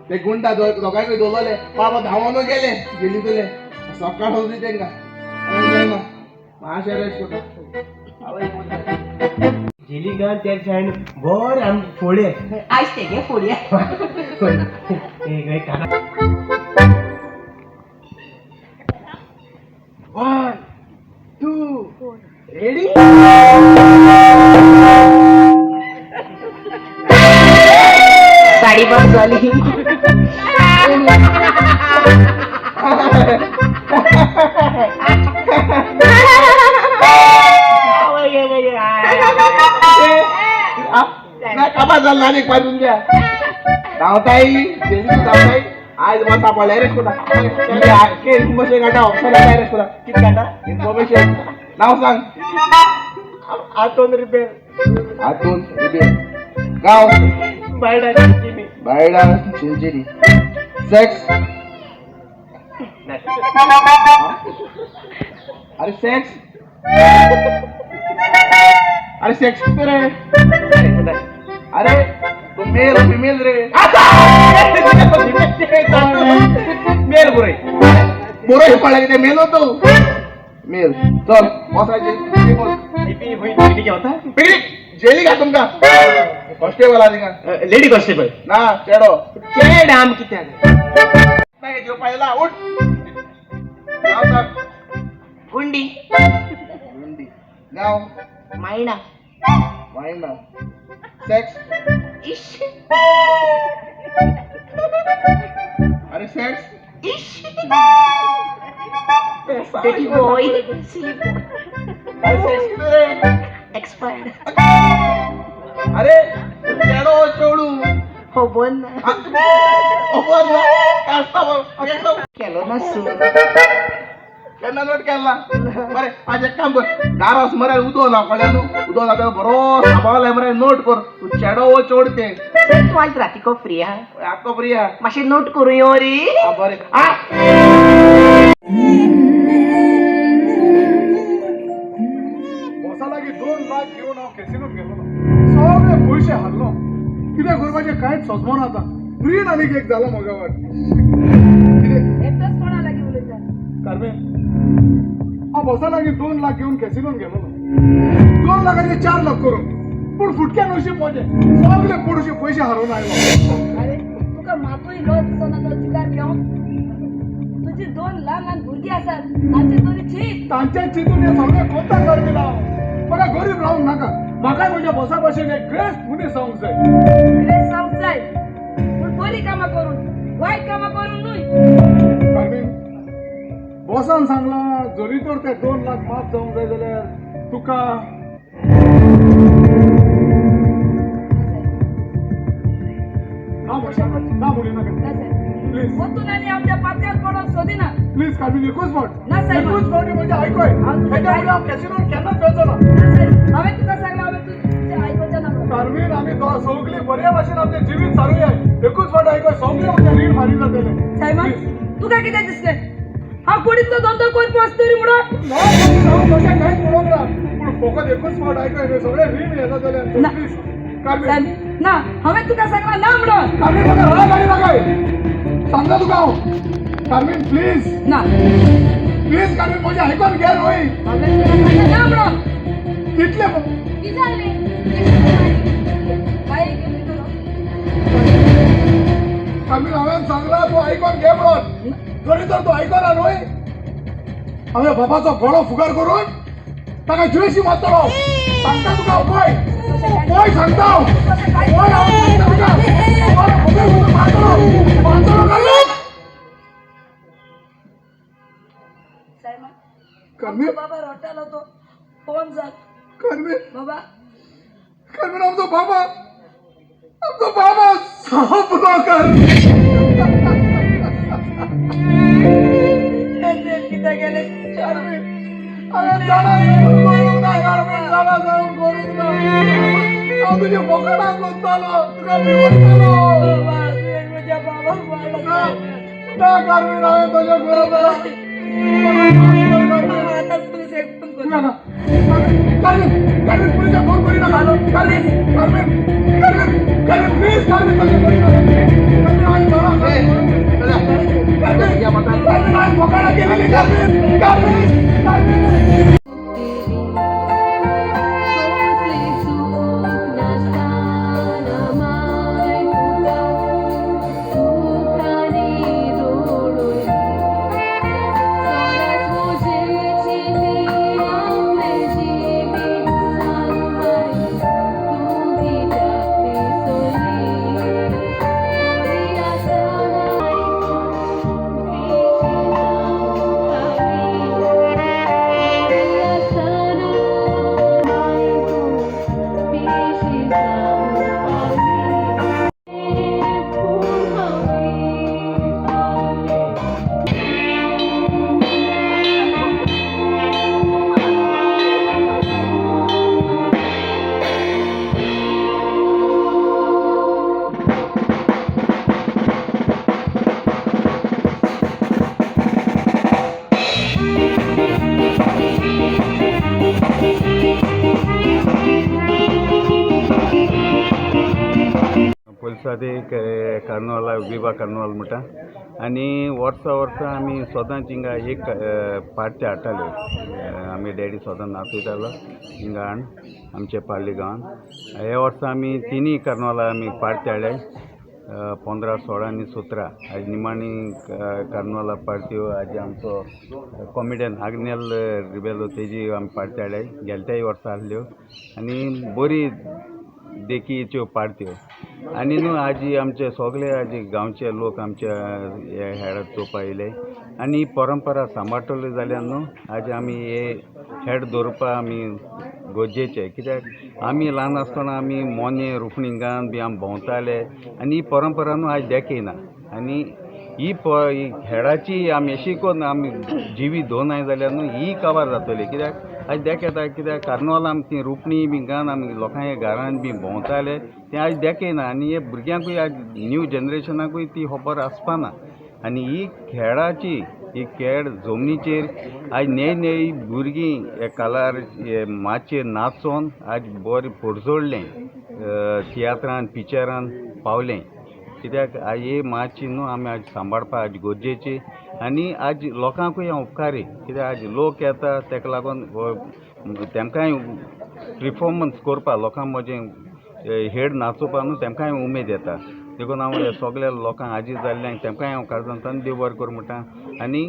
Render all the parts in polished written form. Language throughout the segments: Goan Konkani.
ते गुंडा दोगांयकूय दवरले बाबा धांवोन गेले गेली तुले सकाळ होती तेंका मातशें रेस्ट करता. जेली गान त्या सायन बरें आम फोडे आयज तेगे फोडया. One two ready. साडी बस झाली. ना काबार जाल आनी पाजून द्या. धांवताय जेली धांवताय. आज म्हाका सापडले रे कोता आख्खे इन्फॉर्मेशन काडटा ऑप्शन येता रे कोता कितें काडटा? इन्फॉर्मेशन. नांव सांग. आतोन रिपेर. आतून रिबेल. गांव? बायडा चिंचिनी. बायडा चिंचिनी. सेक्स? अरे सेक्स, अरे सेक्स किती रे? अरे तू मेल फिमेल रे? मेल बरे. बरोबर पडला ते मेल होतो मेल. चल बसायचे. होता जेली का तुमका कॉन्स्टेबल आली का? Lady constable. ना चेडो. चेड आम कित्याक? नाही जीव पाहिला. उठ. नाव सांग. गुंडी. गुंडी. गाव? मायणा. वायना. सेक्स? इश. अरे सेक्स. इश. Dirty boy. Silly boy. अरे सेक्स किती रे? एक्सपायर्ड. अरे चेडो चेडू? हो बोल ना. खबर ना कास्ता. केलो ना सू. केन्ना नोट केला? बरें आज एक काम कर, दारास मरे उदो ना कळ्ळें न्हू? उदो ना बरो साबावलाय मरे नोट कर तू चेडो वो चोड ते. सर तूं आज रातीको फ्री आहा? आक्को फ्री आहा. मातशें नोट करूं यो रे. आ बरें आ. बॉसा लागीं 2 लाख घेवन हांव कॅसिनोत गेलो ना, सगळे पयशे हारलो. कितें करपाचें कांयच सोजमना आतां. रीण आनीक एक जालो म्हज्या वाट. कितें? एकटोच कोणा लागीं उलयता? कार्मेन, हांव बॉसा लागीं 2 लाख घेवन कॅसिनोत गेलो ना, 2 लाखाचे 4 लाख करून. पूण फुटक्या नशीब म्हजें, सगळे पडशे पयशे हारोवन आयलो. अरे तुका मातूय लज दिसना तो जुगार घेवन? तुजी दोन ल्हान ल्हान भुरगीं आसात, तांचे तरी चीत. तांचे चिंतून हे सगळे कोता कार्मेन. हांव म्हाका गरीब रावंक नाका. म्हाकाय म्हज्या बॉसा भाशेन एक ग्रेस्त मनीस जावंक जाय. ग्रेस जावंक जाय, पूण बरीं कामां करून, वायट कामां करून न्हय. कार्मेन, बॉसान सांगला जरी तर ते 2 लाख माफ जावंक जाय जाल्यार तुका ना म्हणटा ना म्हणू नाका. ना साहेब. प्लीज. वतून आनी हांव त्या पात्यार पडोंक सोदिना. प्लीज कार्मेन, एकूच फावट. ना साहेब. एकूच फावटी म्हणजे आयकोय. हांव तुजें हेच्या फुडें हांव कॅसिनोन केन्नाच वचो ना. ना साहेब, हांवें तुका सांगलां, हांवें तुजें आयकोचें ना म्हणून. कार्मेन, आमी सगळीं बऱ्या भाशेन आमचें जिवीत सारुया. एकूच फावट आयकोय, सगळें म्हजें रीण फारीक जातलें. सायमन, तुका कितें दिसलें, हांव कुडीचो धंदो करपी आसतरी म्हणून? ना कार्मेन, हांव तशें कांयच म्हणूंक ना, पूण फकत एकूच फावट आयकोय न्हय, सगळें रीण हें जातलें. ना. Please Carmen. सायमन, ना, हांवें तुका सांगलां ना म्हणून. कार्मेन, म्हाका राग आनी नाकाय, सांगता तुका हांव. Carmen, please. ना. प्लीज कार्मेन, म्हजें आयकोन घे न्हय. हांवें तुका सांगलां ना म्हणून. कितले कितें जालें? बाई घेवन गेलो. कार्मेन, हांवें सांगलां तूं आयकोन घे म्हणून. जरी तर तूं आयकना न्हय, हांवें बाबाचो गळो फुगार करून ताका जिवेशी मारतलो, सांगता तुका हांव. पळय पळय, सांगता हांव. पळय, हांव सांगता तुका, गळो फुगार करून मारतलो, मारतलो कार्मेन. सायमन. कार्मेन. आमचो बाबा रडटालो तो फोन जाल. कार्मेन. बाबा. कार्मेन, आमचो बाबा, आमचो बाबा सोंपलो कार्मेन. कितें गेलें? कार्मेन, हांवें जाणा जावन करूंक ना कार्मेन, जाणा जावन करूंक ना. हांव तुजे फकाणां कोत्तालो, तुका भिवयतालो. बाबा, तुवें म्हज्या बाबाक मारलो. ना ना कार्मेन, हांवें तशें करूंक ना. आतांच पुलिसेक फोन करता. नाका कार्मेन, कार्मेन, पुलिसाक फोन करिनाका. Carmen, Carmen, Carmen, Carmen, please Carmen, तशें करिनाका कार्मेन. हांवें जाणा. फायनली कार्वीस कार्वीस कार्वीस. पोलिसांत एक कार्नवाला विवा कार्नवाल म्हणटा आनी वर्सा वर्सा आमी सदांच हिंगा एक पार्टी हाडटाले. आमी डॅडी सदां नाचयतालो हिंगा हाडून आमच्या पार्ली गांवान. ह्या वर्सा आमी तिनूय कार्नवाला आमी पार्टी हाडले, 15, 16 आनी 17. आयज निमाणी कार्नवाला पार्ट्यो आज आमचो कॉमेडियन आग्नेल रिबेलो तेजी आमी पार्टी हाडले, गेले त्याय वर्सा आहल्यो आनी बरी देखीच्यो पार्ट्यो. आनी न्हू आजी आमचे सगळे आजी गांवचे लोक आमच्या हे हेडाक चोवपा येयले आनी ही परंपरा सांबाळटले जाल्यार न्हू आज आमी हे हेड दवरपा आमी गरजेचे, कित्याक आमी ल्हान आसतना आमी मोने रुपणी गान बी आमी भोंवताले आनी ही परंपरा न्हू आयज देखना. आनी ही हेडाची आमी अशी करून आमी जिवी दवरनाय जाल्यार न्हू ही काबार जातली, कित्याक आयज देखेता, कित्याक कार्नवाल आमी ती रुपणी बी घालून आमी लोकांच्या घरान बी भोंवताले तें आयज देखेना. आनी हे भुरग्यांकूय आयज न्यू जनरेशनाकूय ती खबर आसपाना. आनी ही खेळाची ही खेळ जमनीचेर आयज न्हय न्हय भुरगीं हे कालार हे माचयेर नाचोन आज बरें पोरजोडलें, तियात्रान पिक्चरान पावलें, कित्याक आज ही माची न्हू आमी आज सांबाळपा आज गरजेची. आनी आज लोकांकूय हांव उपकारी, कित्याक आज लोक येता तेका लागून तेमकांय प्रिफॉर्मन्स करपा लोकां म्हजें हेड नाचोवपा न्हू तेमकांय उमेद येता. देखून हांव हे सगल्या लोकांक आजी जाल्ल्यांक तेमकांय हांव काळजांतल्यान देव बरें करूं म्हणटा. आनी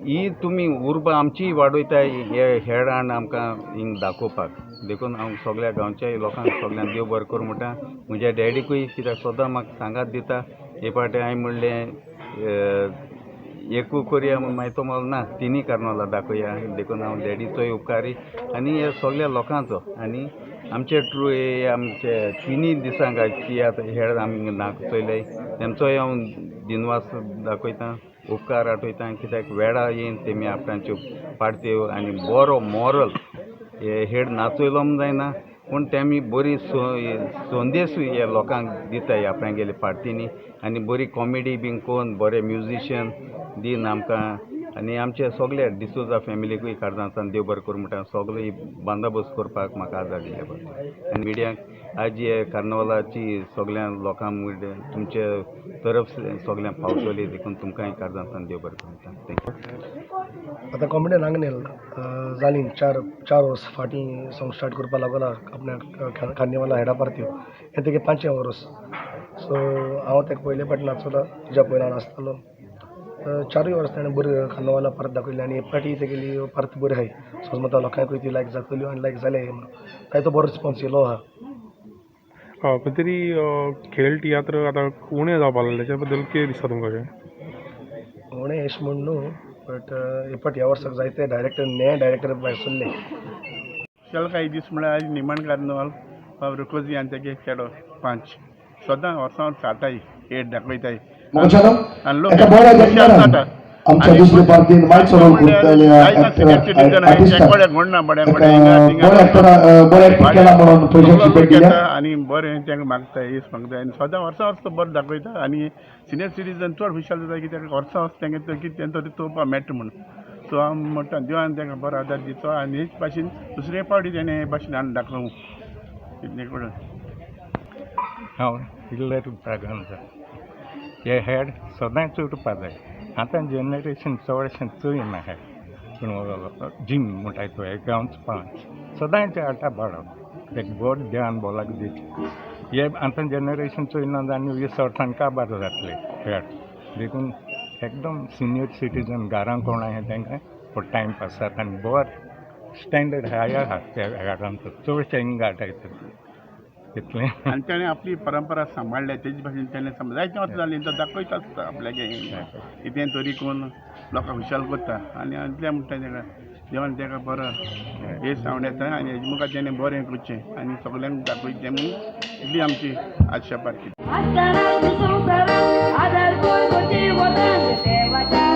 ही तुमी उर्बा आमचीय वाडयताय हे हेड हाडून आमकां हिंग दाखोवपाक, देखून हांव सगल्या गांवच्या लोकांक सगल्यांक देव बरें करूं म्हणटा. म्हज्या डॅडीकूय कित्याक सदां म्हाका सांगात दिता. हे फावटी हांवें म्हणलें एकू करया म्हूण, मागीर तो म्हणलो ना तिनूय कार्नवालां दाखोवया. देखून हांव डॅडीचोय उपकारी आनी हे सगल्या लोकांचो. आनी आमचे ट्रू हे आमचे तिनूय दिसांक तियात्र हेड आमी नाचयले तेमचोय हांव दिनवास दाखयता, उपकार आठयता, कित्याक वेळा येवन तेमी आपणाच्यो पार्ट्यो आनी बरो मॉरल हे हेड नाचयलो म्हूण जायना, पूण तेमी बरी संदेशूय हे लोकांक दिताय आपणागेले पार्टींनी आनी बरी कॉमेडी बीन करून बरे म्युजिशियन दीन आमकां. आनी आमचे सगळे डिसोजा फॅमिलीकूय काळजांतल्यान देव बरें करूं म्हणटा, सगळे बंदोबस्त करपाक म्हाका आदार दिल्ले बद्दल. आनी मिडियाक आज हे कार्नवालाची सगळ्या लोकांक तुमचे तरफ सगळ्यांक पावतली, देखून तुमकांय काळजांतल्यान देव बरें करूं म्हणटा. Thank you. आतां कॉमेडियन आग्नेल जालीं चार वर्स फाटीं सावन स्टार्ट करपाक लागला आपल्या कार्निवाला हेडा पार्ट्यो, हें तेगे 5वें वर्स. सो हांव तेका पयले फावटी नाचोला, तेज्या पयलीं हांव नाचतालो. 4 वर्स ताणें बरी कार्नवाला परत दाखयली आनी हे फावटी तेगेली परत बरी आहाय. सो म्हणटा लोकांकूय ती लायक जातली आनी लायक जाले म्हणून जायतो बरो रिस्पोन्स येयलो आहा. पण तरी खेळ तियात्र आतां उणें जावपाक लागले, तेच्या बद्दल कितें दिसता तुमकां अशें? उणें अशें म्हूण न्हू, बट हे फावटी ह्या वर्साक जायते डायरेक्टर नये डायरेक्टर भायर सरले. खुशालकाय दीस म्हळ्यार आयज निमाण कार्नवाल बाब रुकोजी आनी तेगे चेडो 5 सदां वर्सां वर्स हाडटाय हेड दाखयताय आनी लोक एका बऱ्या खुशाल ऍक्टरान जाता. आमच्या दुसरे पार्टीन मायक सरोवर करतल्या आर्टिस्टाक बरें घडना बरें एका बऱ्या ऍक्टरा बरें ऍक्टींग केला म्हणून पयशांची भेट दिल्या. आनी बरें तांकां मागता येस मागता आनी सदां वर्सां वर्स बरें दाखयता. आनी सिनियर सिटीजन चड खुशाल जाता कित्याक वर्सां वर्स तांकां तो कितें तेंचो चोवपाक मेळटा म्हूण. सो हांव म्हणटा देवान तांकां बरो आदार दिवचो आनी हेच भाशेन दुसरे फावटी तेणें हे भाशेन हाडून दाखोवं इतलें करून. हांव इल्लें ब्रागांझा. हे हेड सदांच उरपा जाय. आतां जनरेशन चडशें चोयना आहाय. पूण जीम म्हणटाय तो एकाउंट्स पांच सदांच हाडटा बरो, एक बरो ध्यान बोलाक दिता. हे आतां जनरेशन चोयना आनी 20 वर्सांनी काबार जातले खेळ. देखून एकदम सिनियर सिटीजन घरां कोण आहा तांकां टायम पास जाता आनी बरो स्टँडर्ड हाय आहा त्या घरांचो. चडशे हिंगा हाडटाय तितलें. आनी तेणें आपली परंपरा सांबाळ्ळ्या तेजे भाशेन तेणें समज जायतें वर्सां जालीं तो दाखयत आसता आपल्यागे कितें तरी करून लोकांक खुशाल करता. आनी इतलें म्हणटा तेका देवान तेका बरो हे सांवड येता आनी हेजे मुखार तेणें बरें करचें आनी सगल्यांक दाखयचें म्हणून इतली आमची आशा पारखी. आसतना संवसारात आदार कर कोटी वतन देवाच्या.